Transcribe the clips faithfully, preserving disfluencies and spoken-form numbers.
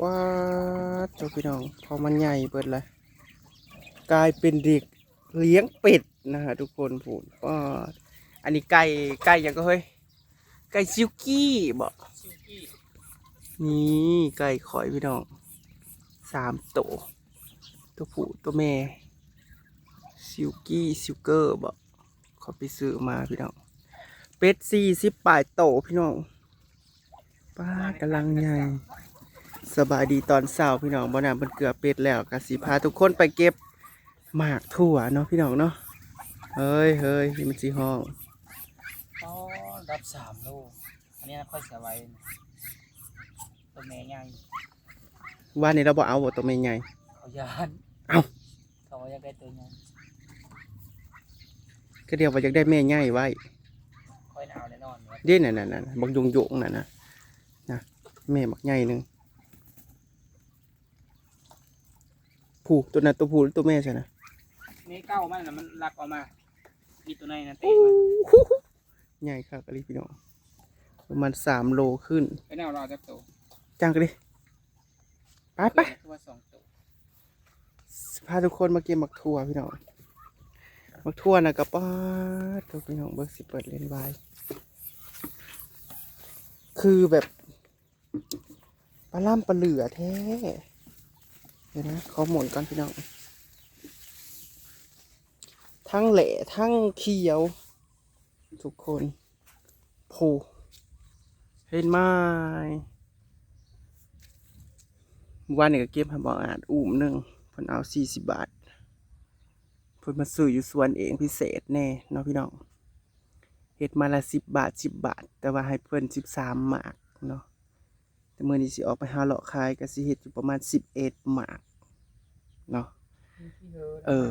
ป๊าดโธ่พี่น้อง พอมันใหญ่เบิดละ กลายเป็นเด็กเลี้ยงเป็ดนะฮะทุกคน พู้น ป๊าด อันนี้ไก่ ไก่หยังก็เฮ้ย ไก่ซิลกี้บ่ นี่ไก่ข้อยพี่น้อง สามโต ตัวผู้ตัวแม่ ซิลกี้ ซิลเกอร์บ่ ข้อยไปซื้อมาพี่น้อง เป็ดสี่สิบปลายโตพี่น้อง ป๊าด กำลังใหญ่ สบายดีตอนเช้าพี่น้อง บ่าวน้ำเพิ่นเกือเป็ดแล้ว ก็สิพาทุกคนไปเก็บหมากถั่วเนาะพี่น้องเนาะ เฮ้ย เฮ้ย นี่มันสิฮ้อง อ๋อ รับสามโล อันนี้นะค่อยสบาย ตัวแม่ใหญ่ ว่านี่เราบ่เอาบ่ตัวแม่ใหญ่ เขาย้าน เอ้า เขาว่าอยากได้ตัวใหญ่ ก็เดียวว่าอยากได้แม่ใหญ่ไว้ ค่อยเอาแน่นอน เด้นั่นน่ะ นั่นน่ะ บักโยงๆนั่นน่ะ นะ แม่บักใหญ่หนึ่ง ผู้ ตัวนั้นตัวผู้หรือตัวแม่ใช่นะ นี่เก้ามันน่ะ มันลักออกมา อีตัวในนั้นเตะ โอ้ มัน โห ใหญ่คักอีหลีพี่น้อง ประมาณสามโลขึ้น ไปแนวรอจักโต จังกันดิ ไปไป ตัวสองโต พาทุกคนมาเก็บหมากถั่วพี่น้อง หมากถั่วน่ะก็ป๊าดโธ่พี่น้อง เบิ่งสิเปิดเลนส์ไว้ คือแบบ ปลาล่ำปลาเหลือแท้ เดี๋ยวนะ ขอหมุนก่อนพี่น้อง ทั้งแหล่ทั้งเขียว ทุกคน ผู้ เห็นไหม วันนี้ก็เก็บให้บ่าวอาดอุ้มหนึ่ง เพิ่นเอาสี่สิบบาท เพิ่นมาซื้ออยู่สวนเองพิเศษแน่เนาะพี่น้อง เฮ็ดไม้ละสิบบาท สิบบาท แต่ว่าให้เพิ่นสิบสามหมากเนาะ แต่มื้อนี้สิออกไปหาเลาะขาย ก็สิเฮ็ดอยู่ประมาณสิบเอ็ดหมากเนาะ เออ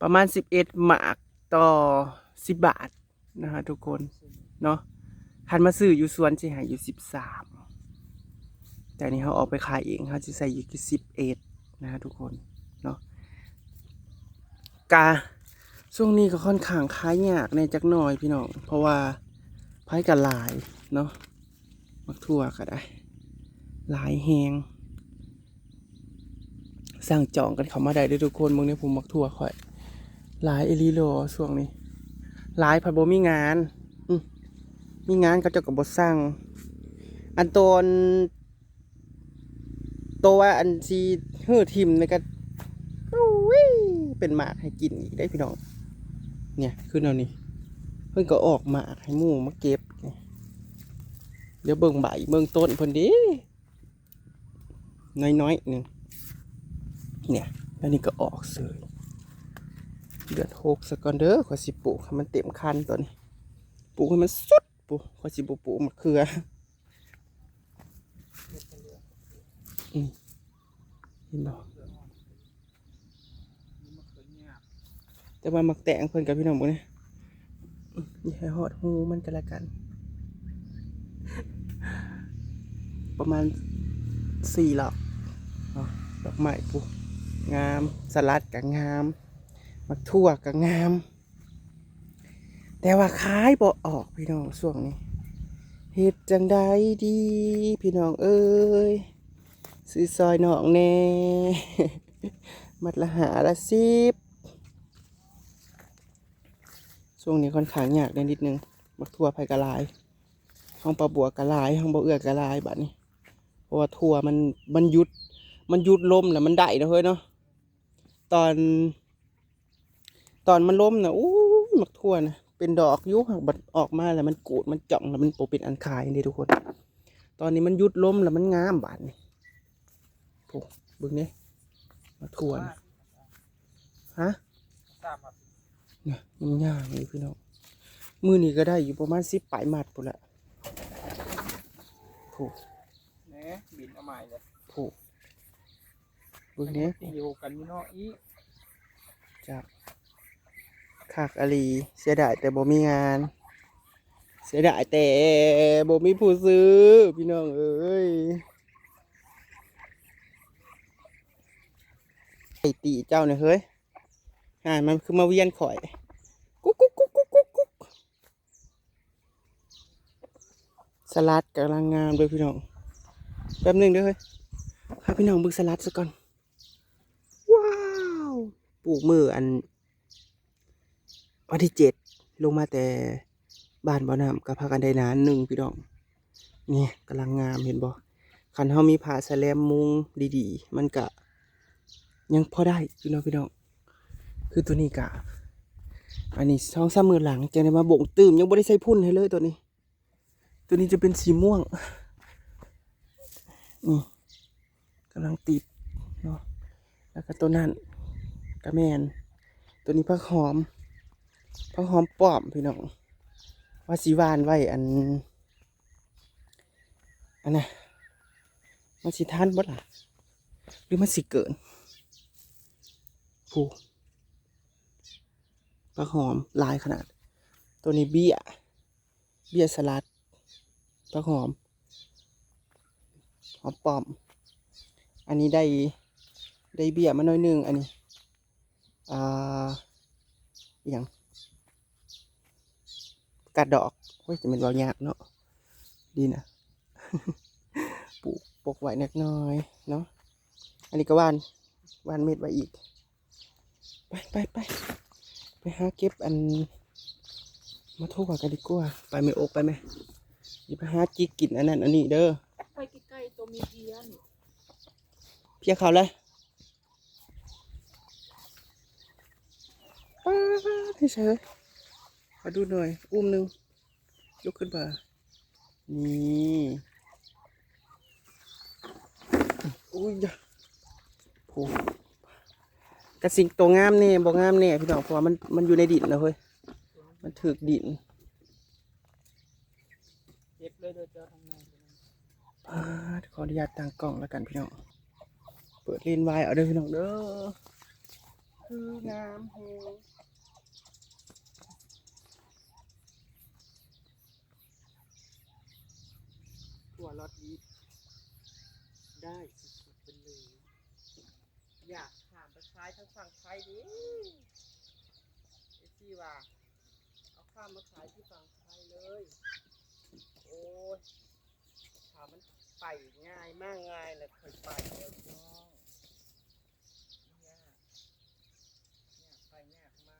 ประมาณสิบเอ็ดหมากต่อสิบบาทนะฮะทุกคนเนาะ คันมาซื้ออยู่สวนสิให้อยู่สิบสาม แต่นี่เราออกไปขายเอง เราสิใส่อยู่ที่สิบเอ็ดนะฮะทุกคนเนาะ กะ ช่วงนี้ก็ค่อนข้างขายยากแน่จักหน่อยพี่น้อง เพราะว่าไผก็หลายเนาะ หมากถั่วก็ได้ หลายแฮง สั่งจองกันเข้ามาได้เด้อทุกคน เบิ่งในภูหมากถั่วข้อย หลายอีหลีหรอช่วงนี้ หลายผัดบ่มีงาน อืม มีงานเขาเจ้าก็บ่สั่ง อันตอน ตัวอันสิหื้อถิ่มนี่ก็ อุ้ย เป็นหมากให้กินอีกได้พี่น้อง เนี่ย คือแนวนี้ เพิ่นก็ออกหมากให้หมู่มาเก็บนี่ เดี๋ยวเบิ่งใบเบิ่งต้นเพิ่นเด้ น้อยๆหนึ่ง เนี่ย แล้วนี่ก็ออกเสย เดือนหกซะก่อนเด้อ ข้อยสิปลูกให้มันเต็มคันตอนนี้ ปลูกให้มันสุด ปุ๊ ข้อยสิบ่ปลูกมะเขือ อืม เห็นบ่ แต่ว่าหมากแตงเพิ่นกับพี่น้องเบิ่งนี่ อย่าให้ฮอดฮูมันก็แล้วกัน ประมาณสี่หลอกเนาะ ดอกไม้ปุ๊ งาม สลัดก็งาม หมากถั่วก็งาม แต่ว่าขายบ่ออกพี่น้องช่วงนี้ เฮ็ดจั่งใดดี พี่น้องเอ้ย ซื้อซอยน้องแน่ มัดละห้า ละสิบ ช่วงนี้ค่อนข้างยากแน่นิดนึง หมากถั่วไผก็หลาย ของป้าบัวก็หลาย ของบ่าวเอื้อก็หลายบัดนี้ เพราะว่าถั่วมัน มันหยุด มันหยุดล้มแล้วมันได้เนาะเฮ้ยเนาะ ตอน ตอนมันล้มน่ะ อู้ย หมากถั่วน่ะ เป็นดอกอยู่ หากบัดออกมาแล้วมันกูด มันจ่อง แล้วมันบ่เป็นอันขายเด้ทุกคน ตอนนี้มันหยุดล้มแล้วมันงามบาดนี้ โอ้ เบิ่งเด้ หมากถั่วน่ะ ฮะ เนี่ย มันงามเลยพี่น้อง มื้อนี้ก็ได้อยู่ประมาณสิบปลายหมากพู้นละ โอ้ แหม บินเอาใหม่เลย โอ้ เบิ่งเด้ มันอยู่กันอยู่เนาะอี จ้ะ คักอีหลี เสียดายแต่บ่มีงาน เสียดายแต่บ่มีผู้ซื้อ พี่น้องเอ้ย ไอ้ตีเจ้าเนี่ยเฮ้ย อ่า มันคือมาเวียนข่อย กุ๊กกุ๊กกุ๊กกุ๊กกุ๊กกุ๊ก สลัดกำลังงามเลยพี่น้อง แป๊บหนึ่งเด้อเฮ้ย เอาพี่น้องเบิ่งสลัดซะก่อน ว้าว ปลูกมื้ออัน วันที่เจ็ด ลงมาแต่บ้านบ่อน้ำ ก็พากันได้หนานหนึ่งพี่น้อง นี่กำลังงาม เห็นบ่ คันเฮามีผ้าสแลมมุงดีๆ มันก็ยังพอได้อยู่เนาะพี่น้อง คือตัวนี้ก็ อันนี้สองสามมื้อหลังจั่งได้มาบ่งตื่ม ยังบ่ได้ใส่พุ่นให้เลยตัวนี้ ตัวนี้จะเป็นสีม่วง นี่กำลังติดเนาะ แล้วก็ตัวนั้นก็แม่น ตัวนี้ผักหอม ผักหอมป้อมพี่น้อง ว่าสิหว่านไว้อัน อันน่ะ มันสิทันบ่ล่ะ หรือมันสิเกิน ผู้ ผักหอมหลายขนาด ตัวนี้เบี้ย เบี้ยสลัด ผักหอม หอมป้อม อันนี้ได้ ได้เบี้ยมาหน่อยหนึ่ง อันนี้ อ่า อหย่าง กาดดอก โอ้ย จะเป็นเว้ายากเนาะ ดีนะ ปลูกปกไว้นิดหน่อยเนาะ อันนี้ก็หว่าน หว่านเม็ดไว้อีก ไปไปไป ไปหาเก็บอัน มาทั่วกันดีกว่า ไปแม่อก ไปแม่ อย่าไปหาจิกกินอันนั้นอันนี้เด้อ ไปใกล้ๆ ตัวมีเพี้ยนี่ เพี้ยเขาเลย ป๊าด พี่เชย ขอดูหน่อย อุ้มหนึ่ง ยกขึ้นมา นี่ อุ้ยยะ โห กระสิงตัวงามแน่ บ่งามแน่พี่น้อง เพราะว่ามัน มันอยู่ในดินนะเฮ้ย มันถืกดิน เก็บเลยเด้อเจ้าทางใน อ่า ขออนุญาตตั้งกล้องแล้วกันพี่น้อง เปิดเลนส์วายเอาเด้อพี่น้องเด้อ คืองามแฮง ถั่วลอดดี ได้สุดๆไปเลย อยากข้ามไปขายทางฝั่งไทยเด้ เอฟซีว่า เอาข้ามมาขายที่ฝั่งไทยเลย โอ้ย ถ้ามันไปง่ายมากง่ายนะ เคยไปแล้วพี่น้อง ยาก ยากไปยากมา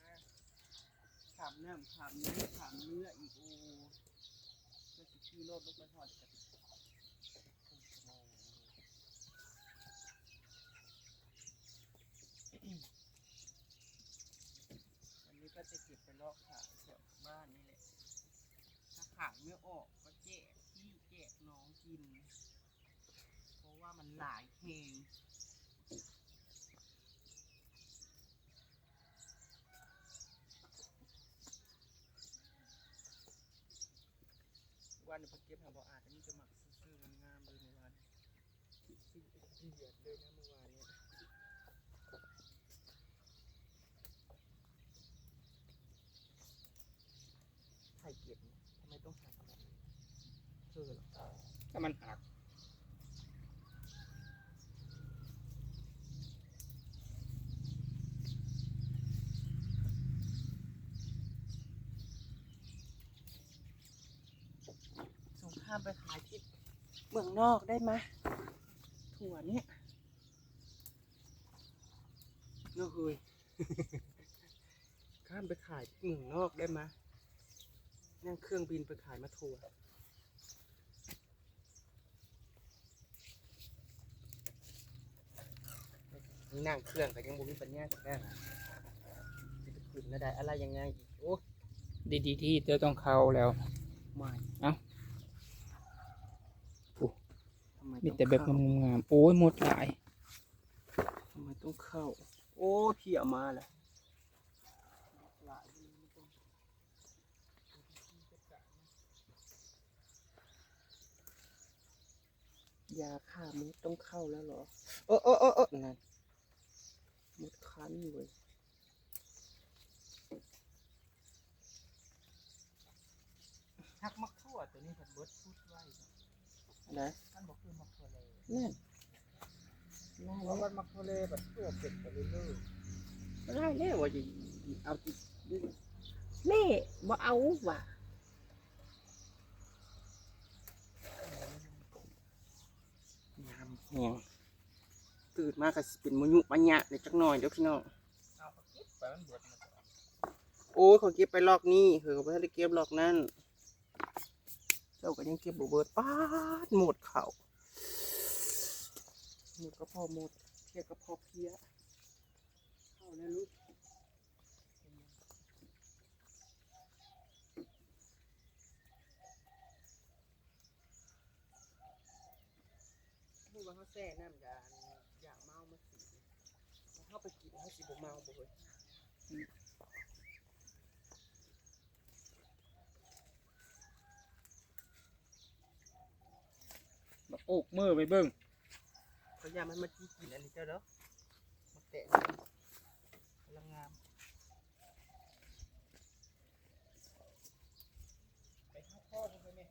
ข้ามน้ำข้ามน้ำข้ามเรืออีก โอ้ ก็สิขี่รถลงไปฮอดกัน อันนี้ก็จะเก็บไปลอกขายแถวบ้านนี่แหละ ถ้าขายไม่ออกก็แจกพี่แจกน้องกิน เพราะว่ามันหลายแฮง วันนี้ไปเก็บหาบ่อาจจะมีแต่หมากซื่อๆงามๆเลยเมื่อวาน ขี้เกียจเลยนะเมื่อวานเนี่ย ใครเก็บเนี่ย ทำไมต้องหักแบบนี้ เธอเหรอ ถ้ามันหัก ส่งข้ามไปขายที่เมืองนอกได้ไหม ถั่วเนี่ย เนาะเฮ้ย ข้ามไปขายที่เมืองนอกได้ไหม นั่งเครื่องบินไปขายมาถั่ว นั่งเครื่องก็ยังบ่มีปัญญาสินั่ง สิไปขึ้นมาได้อะไรยังไงอีก โอ้ ดีๆที่เจ้าต้องเข้าแล้ว ไม่ เอ้า โอ้ ทำไม มีแต่แบบ ต้องเข้า งามๆ โอ้ย หมดหลาย ทำไมต้องเข้า โอ้ เพี้ยมาแล้ว หลาย ยาฆ่ามดต้องเข้าแล้วเหรอ เออเออเออเออนั่น มดคันเว้ย หักมะขั่วตัวนี้ผัดเบิดพุดไว้ นะ มันบอกคือมะขั่วเลย นั่น นั่น เพราะว่ามันมะขั่วเลยแบบขั่วเผ็ดไปเรื่อยๆ ได้แล้วว่าจะเอาติด เล่บ่เอาว่ะ งามแฮง ตื่นมาก็สิเป็นมะยุมะยะเลยจักหน่อยเด้อพี่น้อง เอาเขาเก็บไปมันเบิดหมดแล้ว โอ้ยเขาเก็บไปลอกนี้ เขาก็บ่ทันได้เก็บลอกนั้น เจ้าก็ยังเก็บบ่เบิด ป๊าด หมดเขา หมดก็พอหมด เพียก็พอเพีย เข้าแล้วลูก รู้ว่าเขาแช่น้ำยา ยาเมามาสี เขาไปกินเขาสิบ่เมาบ่เฮ้ย มาปลูกมือไปเบิ่ง เขาย่านมันมาจี้กินอันนี้เจ้าเด้อ มาแตะนี่กำลังงาม ไปหาพ่อมันไปแม่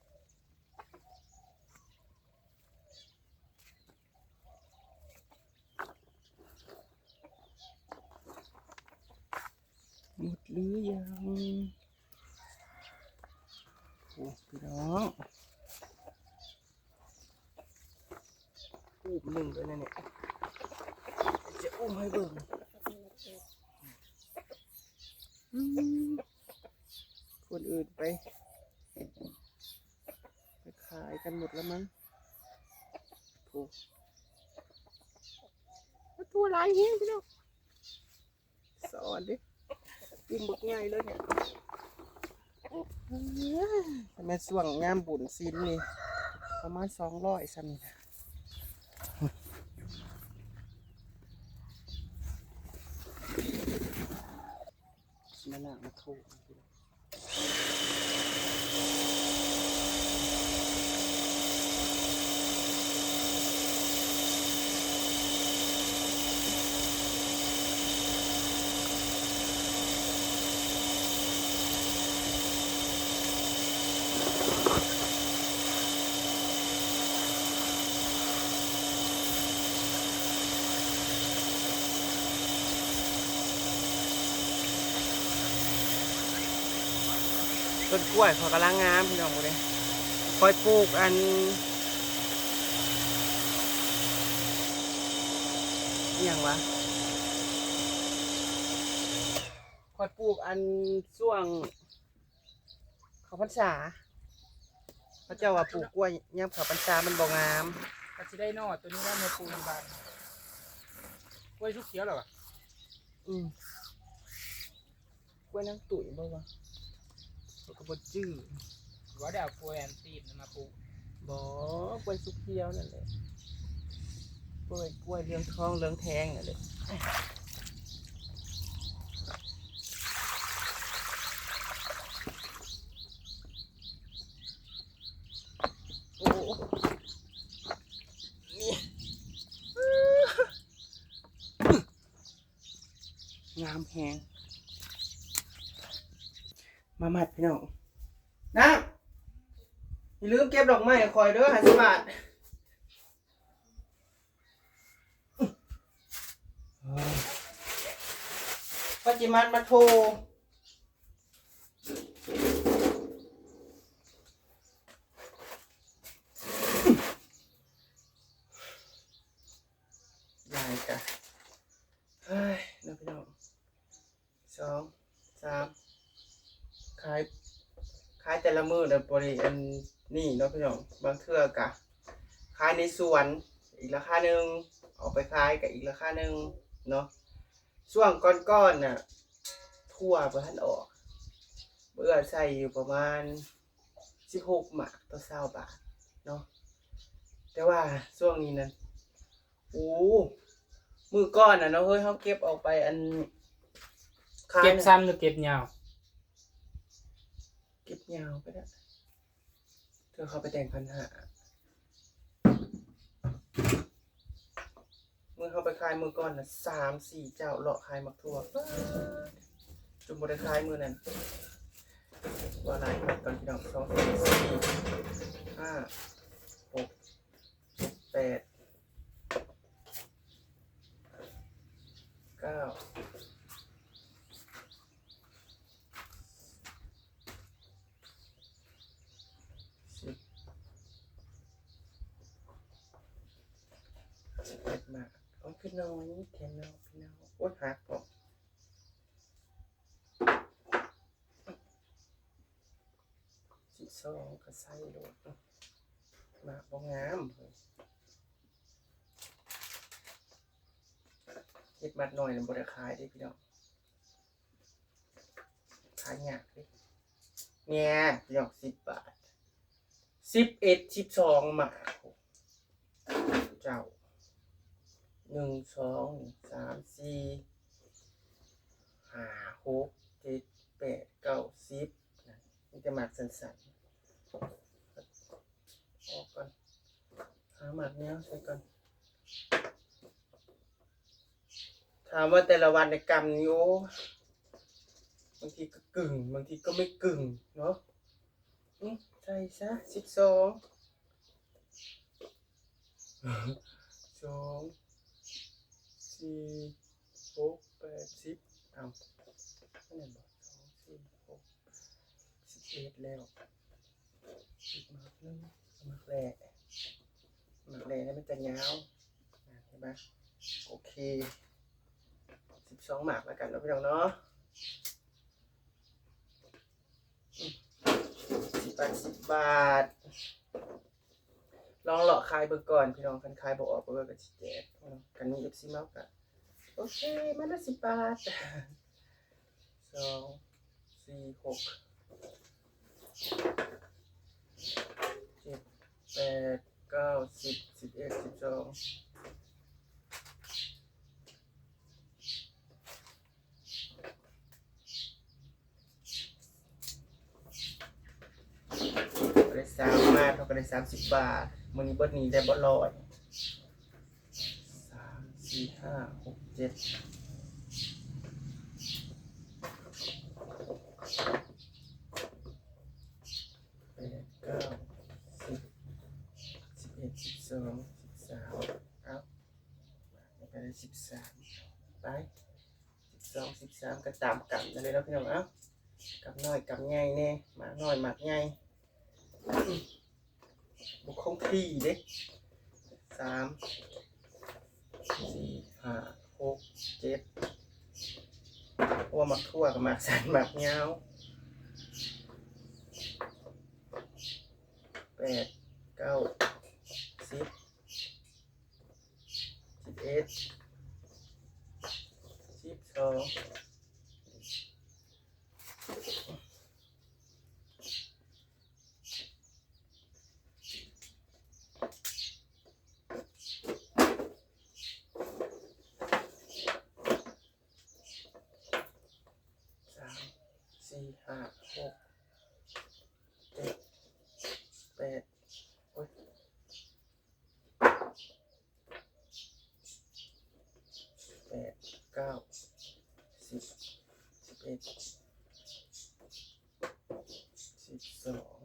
หมดหรือยัง โอ้ พี่น้อง อุ้มหนึ่งด้วยนะเนี่ย จะอุ้มให้เบิ่ง อืม คนอื่นไป ไปขายกันหมดแล้วมั้ง โอ้ ตัวหลายแฮงพี่น้อง สอนดิ กินบักใหญ่เลยเนี่ย แม่นช่วงยามบุญศีลนี่ ประมาณสองร้อยซ้ำนี่นะ มาล้างมาถู ต้นกล้วยเขากำลังงามพี่น้องเลย ค่อยปลูกอัน อหย่างวะ ค่อยปลูกอันช่วง เข้าพรรษา เขาเจ้าว่าปลูกกล้วยยามเข้าพรรษามันบ่งาม ก็สิได้หน่อตัวนี้ว่ามาปลูกอยู่บ้าน กล้วยสุกเขียวเหรอวะ อืม กล้วยนางตุ้ยบ่วะ เขาก็บ่จื้อ ว่าได้เอากล้วยอันตีบนั้นมาปลูก บ่ กล้วยสุกเขียวนั่นแหละ กล้วย กล้วยเหลืองทองเหลืองแทงนั่นแหละ โอ้ นี่ งามแฮง มามัดพี่น้อง นะ อย่าลืมเก็บดอกไม้ให้ข่อยเด้อ ห้าสิบบาท ปัจจิมันมาโท ได้จ้ะ เฮ้ย น้องพี่น้อง สอง สาม ขาย ขายแต่ละมื้อน่ะบ่ได้อันนี้เนาะพี่น้อง บางเทื่อกะ ขายในสวน อีกราคาหนึ่ง ออกไปขายกะอีกราคาหนึ่งเนาะ ช่วงก่อนๆน่ะ ถั่วบ่ทันออก เอื้อใส่อยู่ประมาณสิบหกหมากต่อซาวบาทเนาะ แต่ว่าช่วงนี้นั่น โอ้ มื้อก่อนน่ะเนาะเฮ้ย เฮาเก็บออกไปอัน ขาย เก็บ น่ะ สั้นหรือเก็บยาว เก็บยาวก็ได้ เธอเข้าไปแต่งพันห้า มื้อเฮาไปขายมื้อก่อนน่ะ สามสี่เจ้าเลาะขายหมากถั่ว ป๊าด จนบ่ได้ขายมื้อนั้น ว่าหลายพันก่อนพี่น้อง สอง สาม สี่ ห้า หก แปด เก้า สิบ สิบเอ็ดหมาก โอเค น้อยแถมน้อยพี่น้อง โอ๊ย หักบ่ สิบสองก็ใส่โลด หมากบ่งามเฮ้ย เฮ็ดหมากน้อยน่ะบ่ได้ขายเด้พี่น้อง ขายยากเด้ เนี่ยพี่น้อง สิบบาท สิบเอ็ด สิบสอง หมาก เจ้า หนึ่ง สอง สาม สี่ ห้า หก เจ็ด แปด เก้า สิบ มีแต่หมากสั้นๆ ออกก่อน หาหมากยาวใส่ก่อน ถามว่าแต่ละวันในกำนี่ โอ้ บางทีก็กึ่ง บางทีก็ไม่กึ่งเนาะ อืม ใส่ซะ สิบสอง สอง สี่ หก แปด สิบ เอา อันนั้นบ่ สอง สี่ หก สิบเอ็ด แล้ว อีกหมากหนึ่ง หมากแหล่ หมากแหล่นี่มันจะยาว อ่ะ เห็นปะ โอเค สิบสอง หมากแล้วกันเนาะพี่น้องเนาะ อืม สิบบาท สิบบาท ลองเลาะขายเบิ่งก่อนพี่น้อง คันขายบ่ออกก็เลยก็สิแจกเนาะ คันมี เอฟซี มาก็ โอเค มาละ สิบบาท สอง สี่ หก เจ็ด แปด เก้า สิบ สิบเอ็ด สิบสอง ก็ได้สาม มา เขาก็ได้ สามสิบ บาท มื้อนี้เบิดหนี้ได้บ่ร้อย สาม สี่ ห้า หก เจ็ด แปด เก้า สิบ สิบเอ็ด สิบสอง สิบสาม เอ้า ไปได้ สิบสาม ไป สิบสอง สิบสาม ก็ตามกำนั่นเลยเนาะพี่น้อง เอ้า กำน้อยกำใหญ่แน่ หมากน้อยหมากใหญ่ บ่คงที่เด้ สาม สี่ ห้า หก เจ็ด เพราะว่าหมากทั่วกับหมากสั้นหมากยาว แปด เก้า สิบ สิบเอ็ด สิบสอง สาม สี่ ห้า หก เจ็ด แปด โอ๊ย แปด เก้า สิบ สิบเอ็ด สิบสอง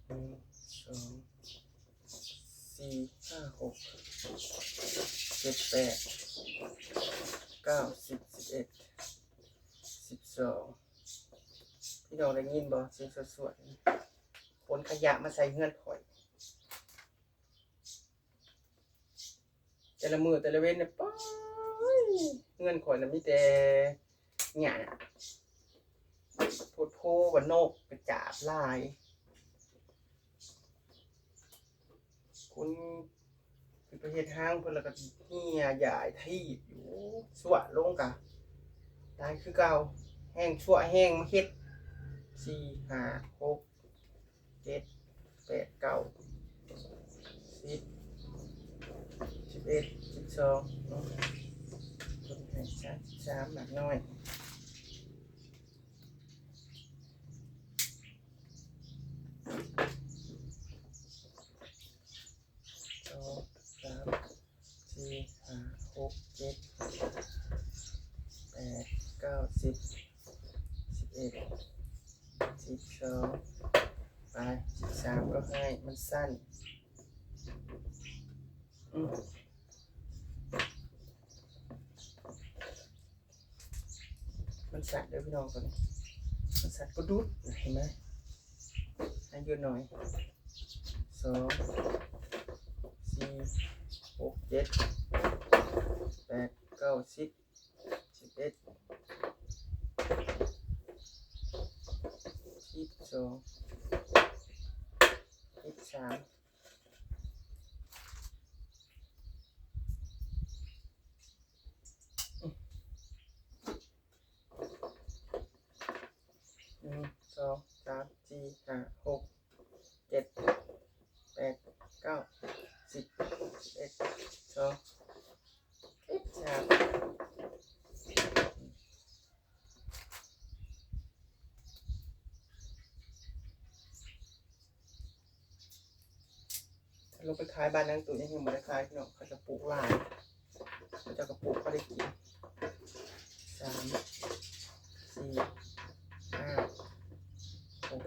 หนึ่ง สอง สี่ ห้า หก เจ็ด แปด เก้า สิบ สิบเอ็ด สิบสอง พี่น้องได้ยินบ่ เสียงสวดๆ ขนขยะมาใส่เฮือนข่อย แต่ละมื้อแต่ละเว็นเนี่ย ป๊อย เฮือนข่อยน่ะมีแต่หญ้า โพดโพว่านกกระจาบหลาย คนสิไปเฮ็ดฮางเพิ่นแล้วก็เหี่ยยายทีบอยู่ สั่วลงกะตายคือเก่า แฮงสั่วแฮงมาเฮ็ด สี่ ห้า หก เจ็ด แปด เก้า สิบ สิบเอ็ด สิบสอง เนาะ เพิ่นให้สามสิบสาม หมากน้อย สอง สาม สี่ ห้า หก เจ็ด แปด เก้า สิบ สิบเอ็ด สิบสอง ไป สิบสาม ก็ให้มันสั้น อืม มันสั่นเด้อพี่น้อง ตัวนี้ มันสั่นก็ดุด เห็นไหม ให้ยืดหน่อย สอง สี่ หก เจ็ด แปด เก้า สิบ สิบเอ็ด สิบสอง สิบสาม หนึ่ง สอง สาม สี่ ห้า หก เจ็ด แปด เก้า สิบ สิบเอ็ด สอง สิบสาม ลงไปขายบ้านนางตุ้ยยังบ่ได้ขายพี่น้อง เขาจะปลูกหลาย เขาจะกระปลูกก็ได้กิน สาม สี่ ห้า หก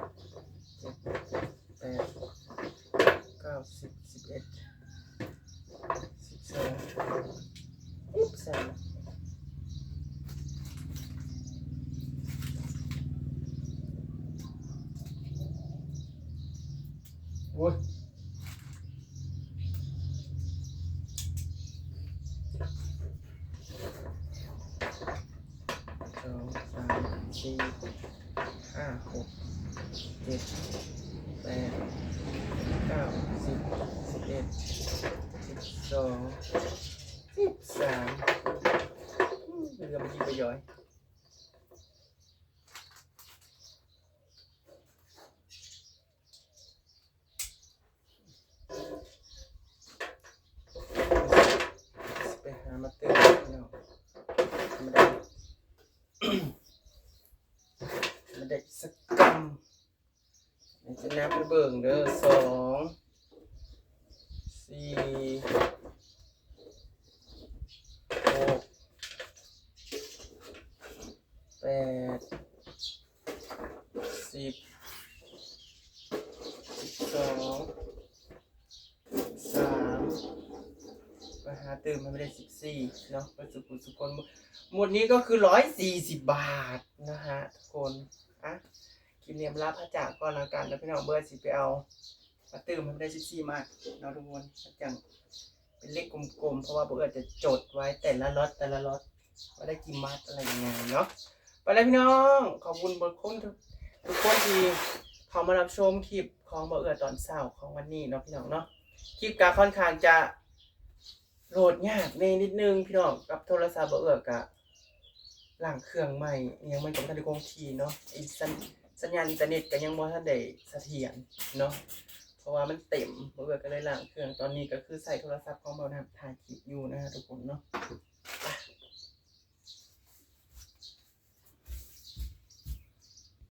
เจ็ด แปด เก้า สิบ สิบเอ็ด สิบสอง สิบสาม โอ้ย สอง สาม สี่ ห้า หก เจ็ด แปด เก้า สิบ สิบเอ็ด สิบสอง สิบสาม อืม เหลือมันยิงไปย้อย ไปหามาเติมพี่น้อง มาได้ มาได้สักกำ นี่จะนับไปเบิ่งเด้อ สอง สี่ หก แปด สิบ สิบสอง สาม ไปหาเติมให้มันได้ สิบสี่ เนาะ ไปสุขุสุคน หมดนี้ก็คือ ร้อยสี่สิบ บาทนะฮะทุกคน อ่ะ คลิปนี้ลาพระจากก่อนแล้วกัน แล้วพี่น้องเบอร์สิไปเอา มาเติมให้มันได้ สิบสี่ มาเนาะทุกคน จังเป็นเลขกลมๆ เพราะว่าเบอร์จะจดไว้แต่ละล็อตแต่ละล็อต ว่าได้กี่มัดอะไรยังไงเนาะ ไปแล้วพี่น้อง ขอบคุณเบอร์คนทุกทุกคนที่เข้ามารับชมคลิปของบ่าวเอื้อตอนเช้าของวันนี้เนาะพี่น้องเนาะ คลิปก็ค่อนข้างจะโหลดยากแน่นิดนึงพี่น้อง กับโทรศัพท์บ่าวเอื้อก็ล้างเครื่องใหม่ ยังมันก็บ่ทันได้คงที่เนาะ ไอ้สัญ- สัญญาณอินเทอร์เน็ตก็ยังบ่ทันได้เสถียรเนาะ เพราะว่ามันเต็ม บ่าวเอื้อก็เลยล้างเครื่อง ตอนนี้ก็คือใช้โทรศัพท์ของบ่าวน้ำถ่ายคลิปอยู่นะฮะทุกคนเนาะ ไป